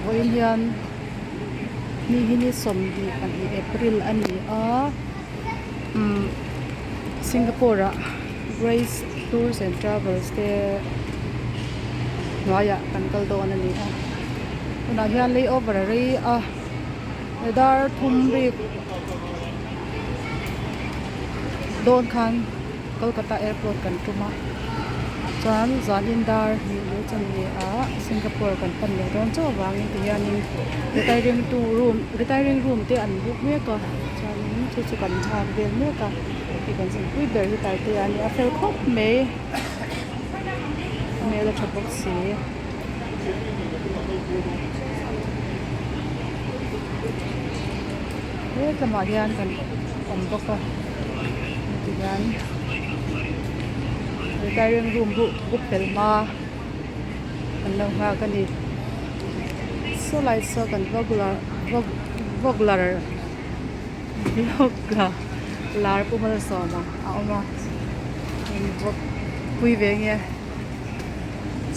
Vawiin hian ni hi ni 22 April a ni a umm Singapore ah Grace Tours and Travels te hnuaiah kan kal dawn a ni a tunah hian layover a rei a dar thum bik dawn khan. Kolkata airport kan tum a chuan zanin dar hnih leh chanve ah Singapore kan pan leh dawn chauh avangin ti hianin retiring tu room retiring room te an book mek a chuanin chu chu kan nghak vel mek a hei kan zinpui ber hi Taitea a ni a fel khawp mai hmel a tha bawk si. Hetlangah hian kan awm bawk a tihian retiring room book book fel hma an lo nghak a ni saw lai saw kan vawglar vawg vawglar vlog lar pu malsawma a awm a in vawk pui ve nge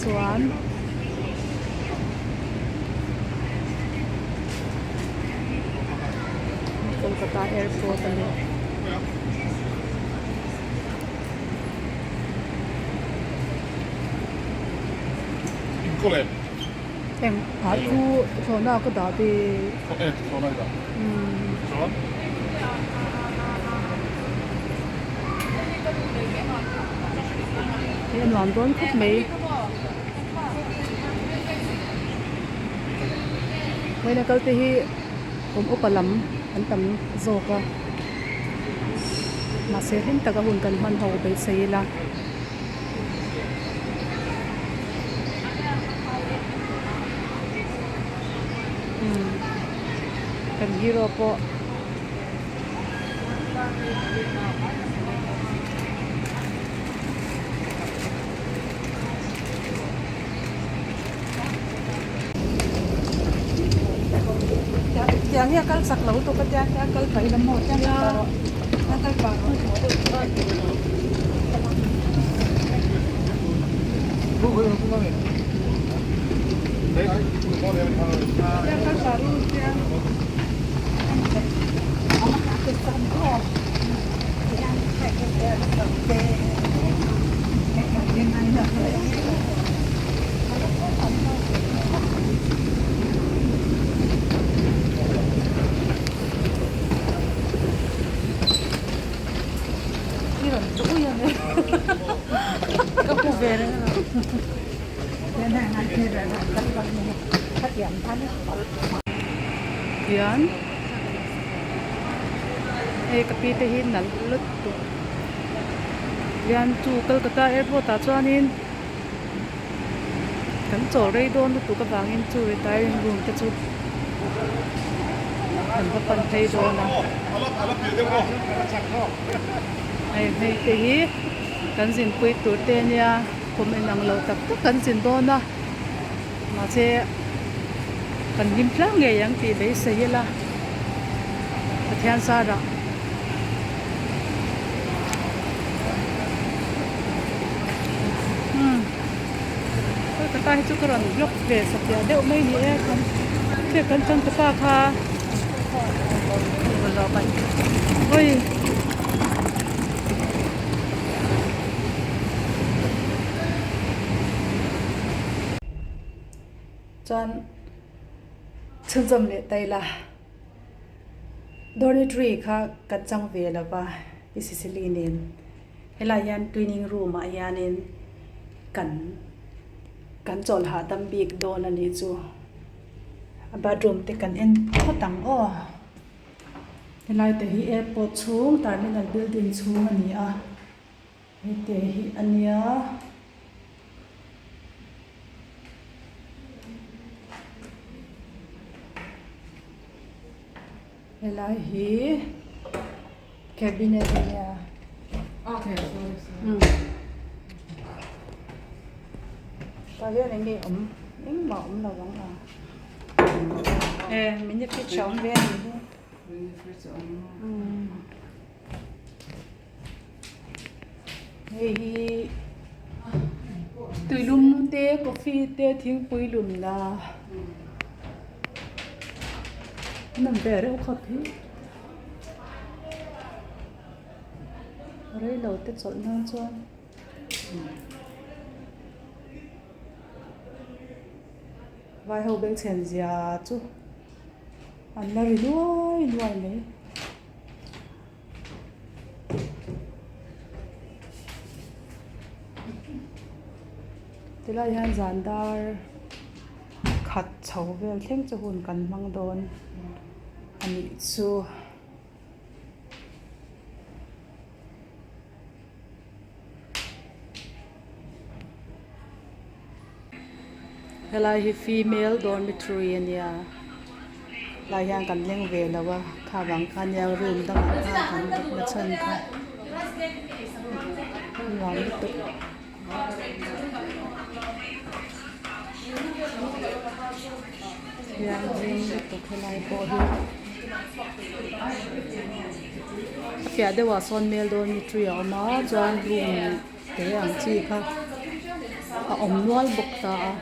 chuan. Kolkata airport a ni. Eng ah chu thlawhna ka dah ve. Hei a nuam dawn khawp mai. Vawiina kal te hi kum upa lam an tam zawk a mahse hlim taka hun kan hman ho beisei ila. Kan hero pawh Tiang hi a kal chak lo lutuk a tiang hian kal pah ila maw tiang kal pah rawh tiang kal pah rawh. Tiang kal pah ru tiang. Hian hei ka pi te hi nalh lutuk hian chu Kolkata airport ah chuanin kan chawl rei dawn lutuk avangin chu retiring room te chu kan va pan phei dawn a hei hei te hi kan zinpui tur te ania kum inang lo tak tak kan zin dawn a. Mahse kan hlim tlang ngei ang tih beisei ila Pathian zarah umm Kolkata hi chu ka rawn vlog ve satliah deuh mai ni e kan hriat kan changtupa kha oi. Chuan chhunzawm leh ta ila dormitory kha ka chang ve lo va Pi Sicily nen helai hian cleaning room ah hianin kan kan chawlh hahdam bik dawn a nih chu a bathroom te kan en phawt ang aw helai te hi airport chhung terminal building chhung a ni a. Hete hi a nia. Helai hi cabinet a nia. Umm. Tah hian eng nge awm engmah awm lo ang a. E mini fridge a awm ve a nih hi. Mini fridge a awm. Umm. Hei hi tuilum te coffee te thingpui lumna. Nawm ve reuh khawp hi. Reilo te chawlh nan chuan vai ho bengchhen zia chu an la ri nuai nuai mai. Tilai hian zan dar khat chho vel thleng chu hun kan hmang dawn a nih chu. Helai hi female dormitory a nia helai hian kan leng ve lo a kha vang kha nia room dangah khan kan book na chhan kha nuam lutuk. Thianghlim lutuk helai pawh hi a piah deuhah sawn male dormitory a awm a chuan room te ang chi kha a awm nual bawk ta a.